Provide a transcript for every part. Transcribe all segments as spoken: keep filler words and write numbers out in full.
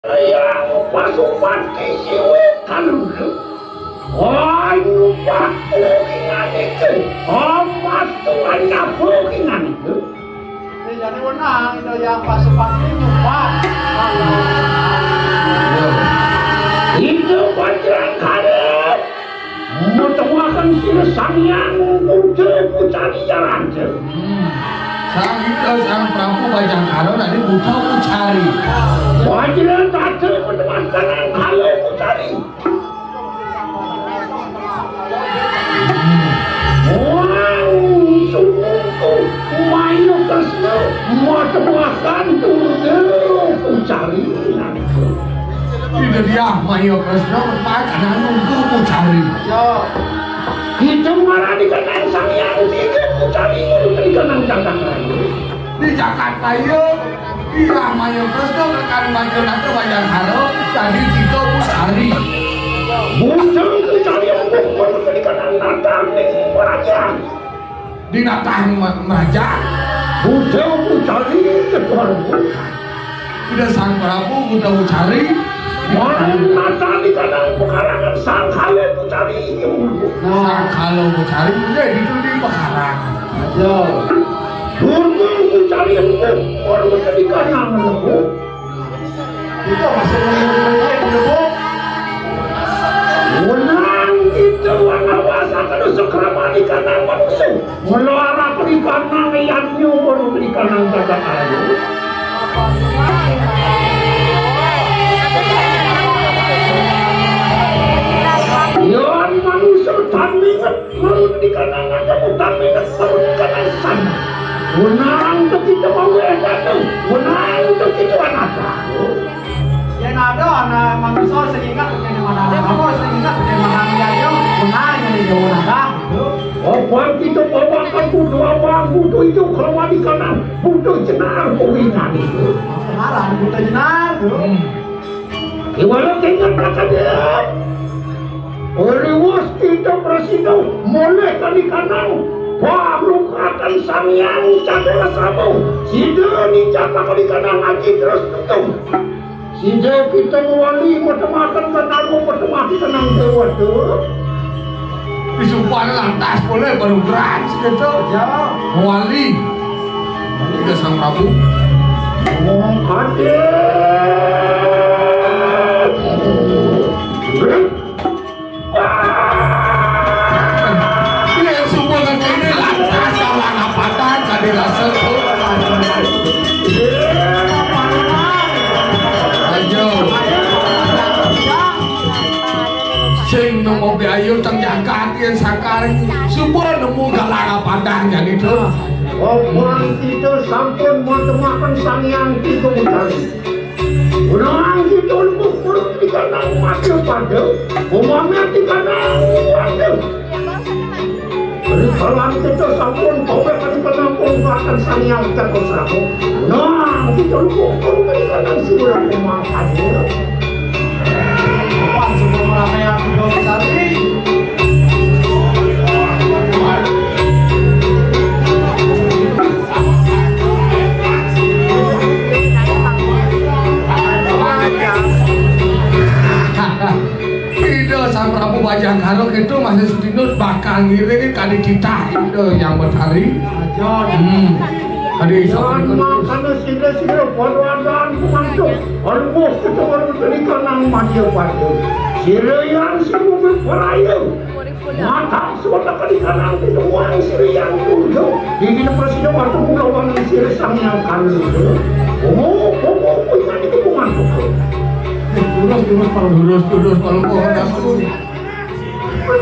Yang Pasupati siwe kalulu. Anu paku kinganike. Amas tuan nabu kinganike. Jadi wenang itu yang Pasupati nyumpah. Itu panjang kali. Metemuaken sira Sang Hyang Buddha Pucari Yaranja. Hmm. Sang Ida, Sang Prabu Bajangkara tadi Buddha Pucari. Wajra tadi menemuaken Kala Pucari. Hmm. Wang sumungku Mayu Kresna metemuaken Durga Pucari. Ida Diah Maya Kresna makanan nunggu Pucari. Ya. Kita marani kenang Sang Hyang Tiga Pucari, kita dikenang Jagat Raya. Di Jagat Raya, Diah Maya Kresna rekan Maya Nata Wayang Hara, tadi tiga Pucari. Bujang Pucari yang kumpul kita dikenang datang ning kerajaan. Dinatah ma-, maja. Buta Pucari ketuan. Ida Sang Prabu Buta Pucari. Marang natah di kadang pekarangan Sang Kala Pucari. Sang Kala Pucari, ya, itu di pekarangan. Ya. Durga Pucari, orang di kadang. Kita masih menunggu. Wenang kita wana wasa kada sekrama di kandang manusia. Mula arah di kandang yang nyuwun di kandang Jagat Ayu. Yan manusia tan minget. Perut di kanan ada, utang minat perut di kanan sana. Wenang begitu mau enak tu. Wenang begitu anak aku. Yang ada anak manusia sehingga kena mana. Apa sehingga kena mana dia tu? Wenang yang dia ada. Apa kita bawakan kudu awang kudu itu keluar di kanan. Kudu jenar kuwinan itu. Sekarang kudu jenar tu. Hmm. Iwala kenging kakadep. Riwus kita prasida molih kali kanang. Wah, lukakan Sang Hyang Cakra Sabu. Sida ninjak kali kanang aji terus tutung. Sida kita mewali matemakan kanang matemakan kanang dewata. Disumpah lantas boleh baru berat segitu. Ya. Mewali. Tiga Sang Prabu. Wong Kadek. Ini yang semua kan ini lantas kawan apatan tadi rasa. Ayo. Sing nemu biayu teng jagat yen sakar. Semua nemu galang apatan jadi tu. Wong kita sampun matemakan Sang Hyang Tiga Utari. Wenang kita lembut perut di kandang mati pada, umamnya di kandang warga. Rikalan kita sampun kawin di kandang pembuatan Sang Hyang Cakra Sabu. Wenang kita lembut perut di kandang si bulan pemakan. Pan sebelum ramean juga mencari. Ida Sang Prabu Bajangkara itu masih sedinut bakal ngiring kali titah Ida yang Betari. Hmm. Kali iso. Makanya sila-sila perwadan kumantuk. Almost kita baru berikan nang mati pada. Sila yang sibuk berperaya. Mata suara kali kanang itu wang sirian tuyo. Di dina prasida waktu mula wang siri sang yang kalu. Omo, omo, omo, ingat itu kuman. Terus, terus, kalau terus, terus, kalau mau aku.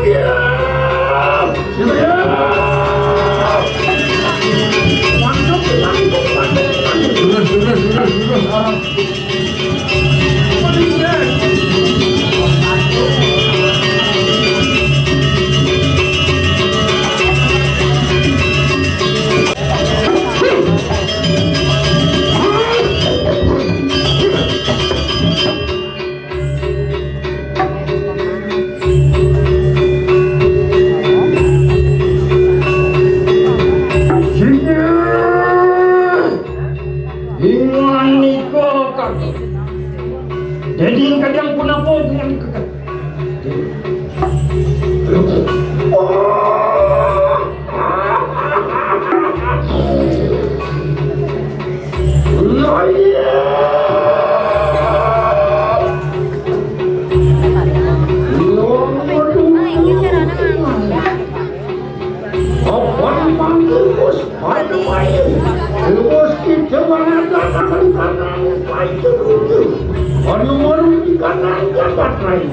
Diam! Diam! Masuk, masuk, masuk, masuk. Terus, terus, terus, terus. Ah. Inggih. Inggih menika Jadi kadang punapa yang kekal. Apan panggil bos, aduh ayo. Bos kita mana datang karena itu dulu. Anu maru di kanan jabat lain.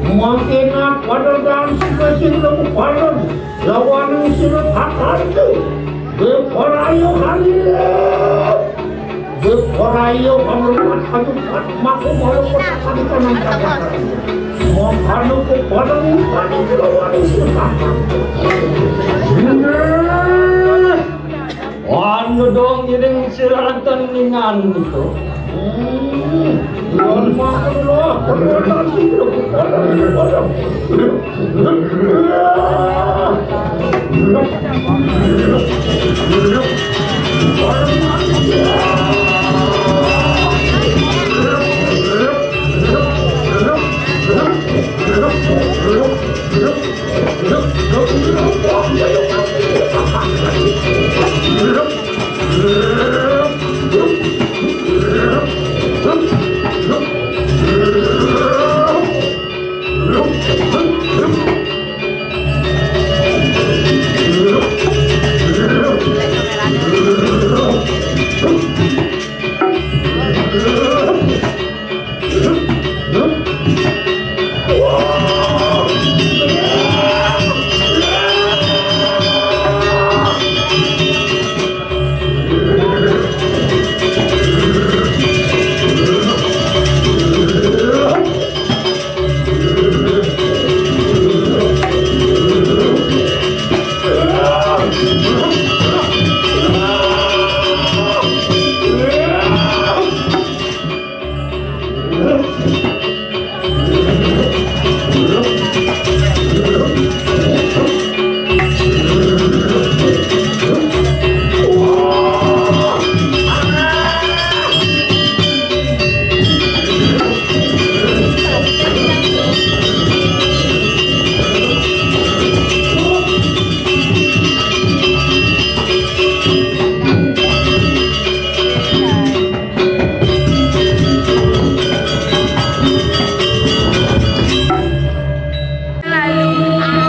Mangkena pada dan suka sing lemu panen. Lawan sing akan tu. Beporayo kali. Beporayo panglumat anu kuat, maka malu kota kami kanan kata. Mengkanu kepada mengkanu kelawan suka. Anu dong iring siratan ningan itu. Anu makan lah, perbuatan sih.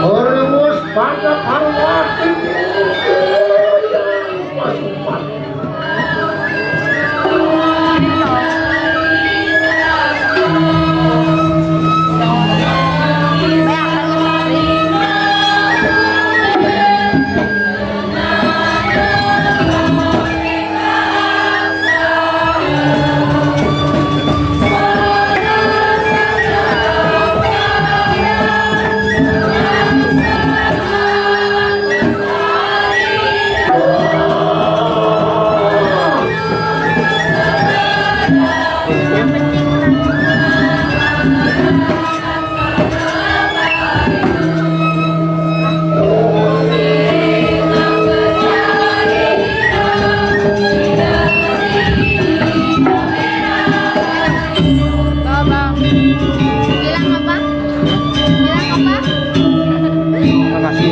Ora wis pada karo ati. Bilang apa? Bilang apa? Makasih.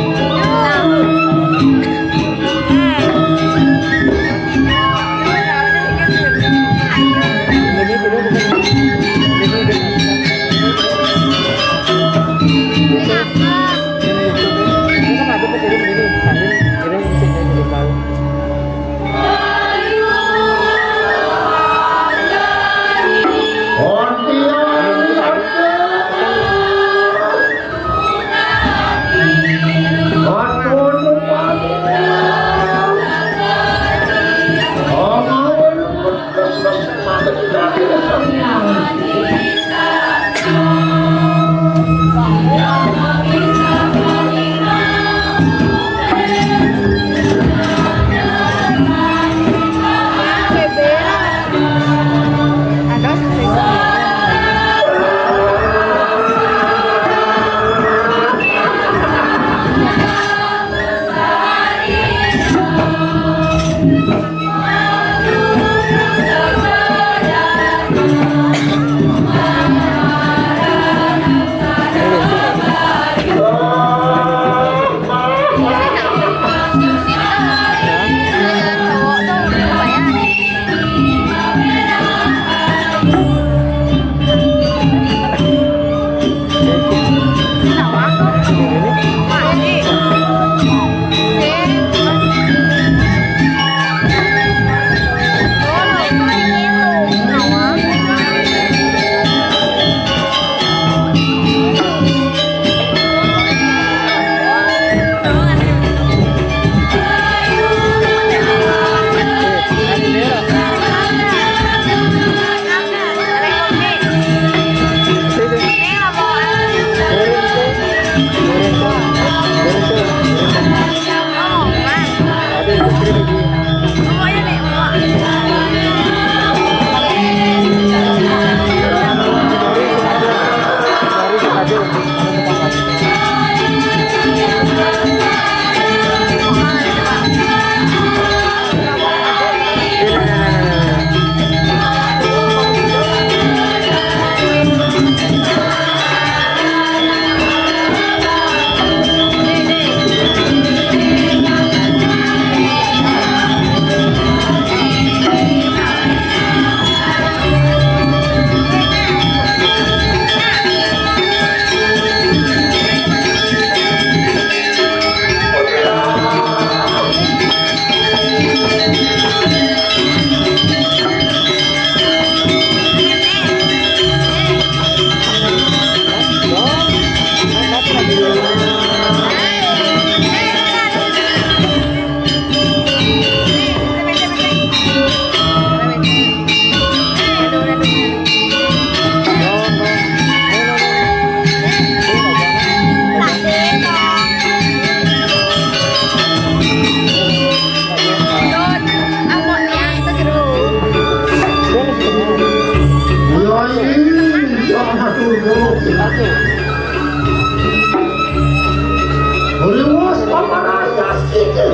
Riwus pamarayas kita.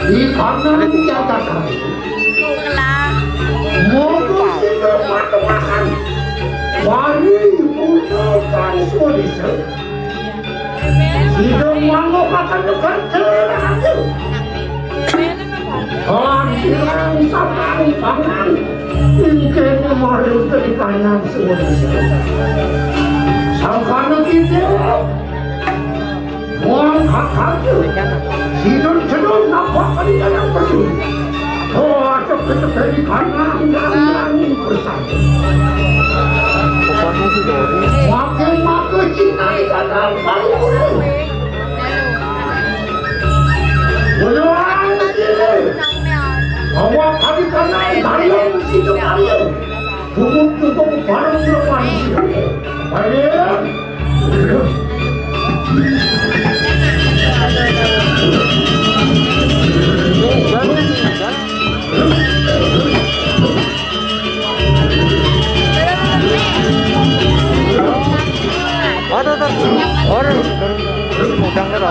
Di kanan jagatan. Mono sida matemahan. Wani putra kang swadesa. Sida manggokaken kerja rahayu. Kehadiran samang pangan. Ingkene maring tedikanan swadesa. Sangkana kita. Wong kakaknya. Sidun-sidun nampak di dalam peduli. Oh, ada ketepen kanan dan bersatu. Makin-makin cinta di dalam paling kuning. Orang ini. Bahwa kami kanan, kalian situ kalian. Cukup-cukup bareng lepas. Kalian. Aduh, aduh. Orang udang kan.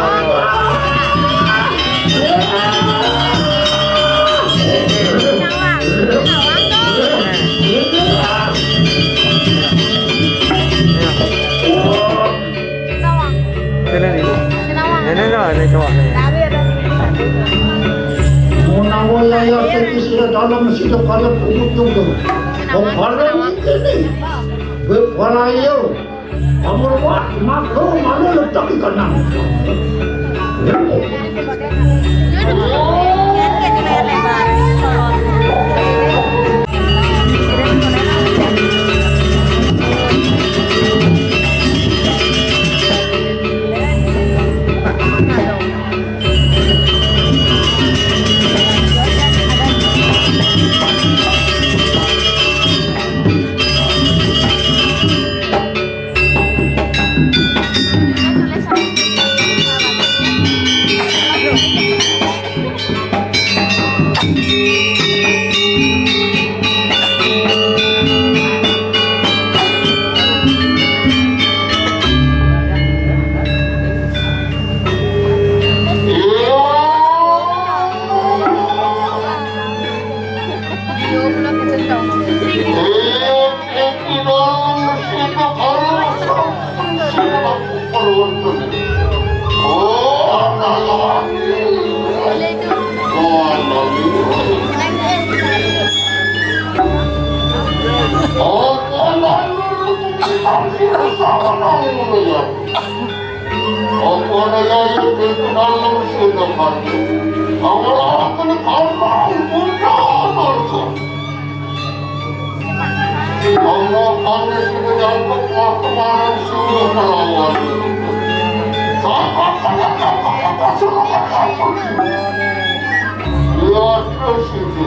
Ini nih. Ini nih, ini cowok nih. Menawa yaya sing sira dalem sira kaya buyut nyungkur. Kok bareng iki nih? Wis ora iya. Amun kuat, maka malah lecek ikanang. Apa daya itu dalam sudah mati? Awal-awal kena kalah, mudah marga. Monggo kami sing nyambut kemarin suruh melawan. Sampai pada kata-kata suruh melawan. Ya, terus itu.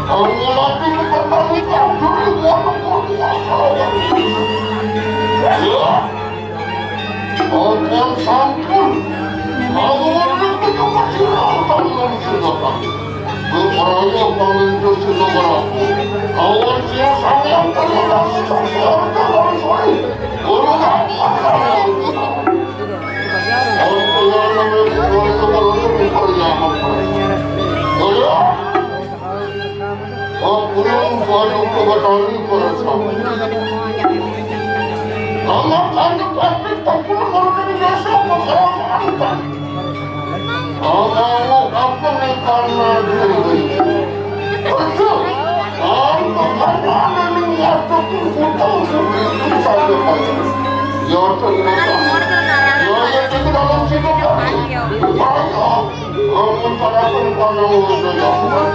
Aku lagi kembali kabur, waduh, waduh, waduh. Ya. Ampun, sampun. Awan penyuka sirah tangan sirah. Beberapa pemimpin sirah beraku. Awan sirah sampean terima kasih sampean terima kasih. Guru apa kalian? Ampun, yang namanya keluarga baru itu diperlihatkan. Ayo. Ampun, baru kebatali para sahabat. Anak-anak pasti tak perlu menjadi desa masyarakat. Anak-anak apa nih karena diri? Betul. Anak-anak ada nih, ya, betul, betul, betul, betul, betul. Ya, ternyata. Ya, ya, kita dalam situ, Pak. Ayo. Ampun, para pun, para pun, para pun.